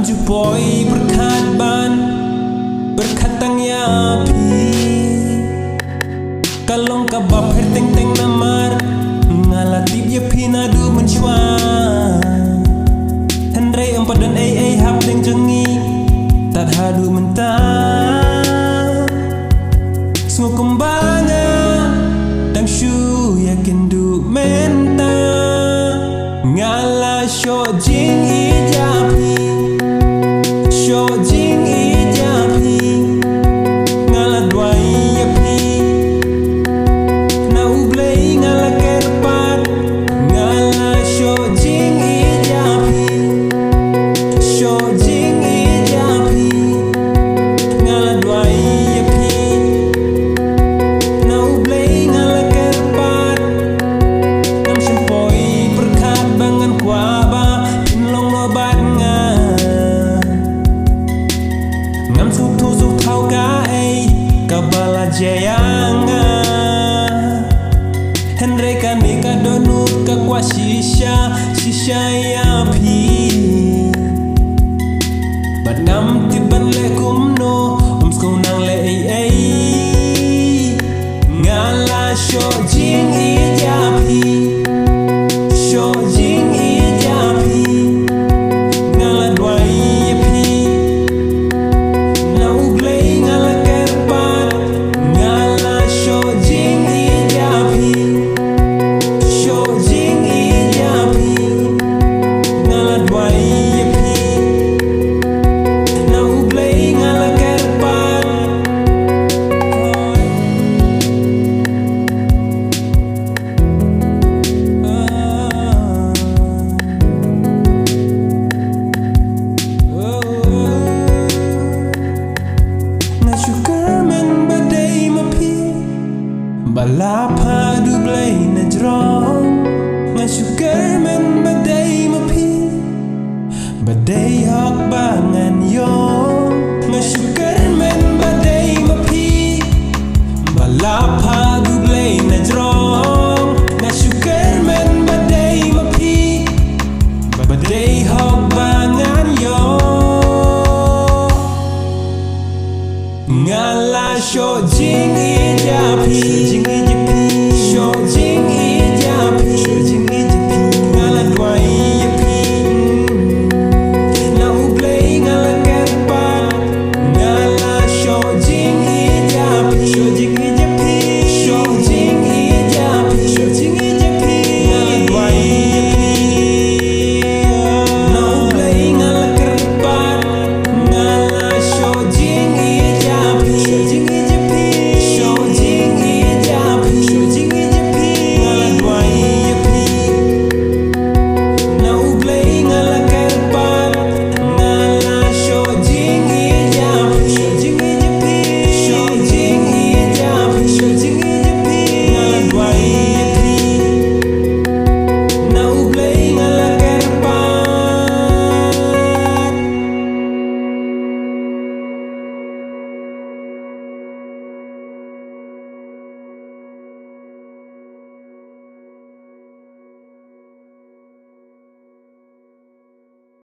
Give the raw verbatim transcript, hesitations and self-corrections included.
Ju poi pyrkhat ban pyrkhat tang ïa phi. Ka long kaba pher teng teng namar nga la tip ïa phi naduh mynshuwa. Hynrei ym pat don ei ei hapdeng jong ngi tad haduh mynta. Sngew kumba nga dang shu ïakynduh mynta. Nga la shoh jingïeit ïa phi, shoh jingïeit ïa phi. Nga la duwai ïa phi, na U Blei nga la kyrpad. Nga la shoh jingïeit ïa phi, shoh jingïeit ïa phi. Nga la duwai ïa phi, na U Blei nga la kyrpad. Ngam shym poi pyrkhat ba ngan kwah ba phin long noh bad nga. Ngam sngewthuh sngewthaw kaei kaba la jia ïa nga. Hynrei kane ka dohnud ka kwah shisha shisha ïa phi. Bad ngam tip ban leh kumno, ym sngew nang leh ei ei. Nga la shoh jingïeit ïa phi,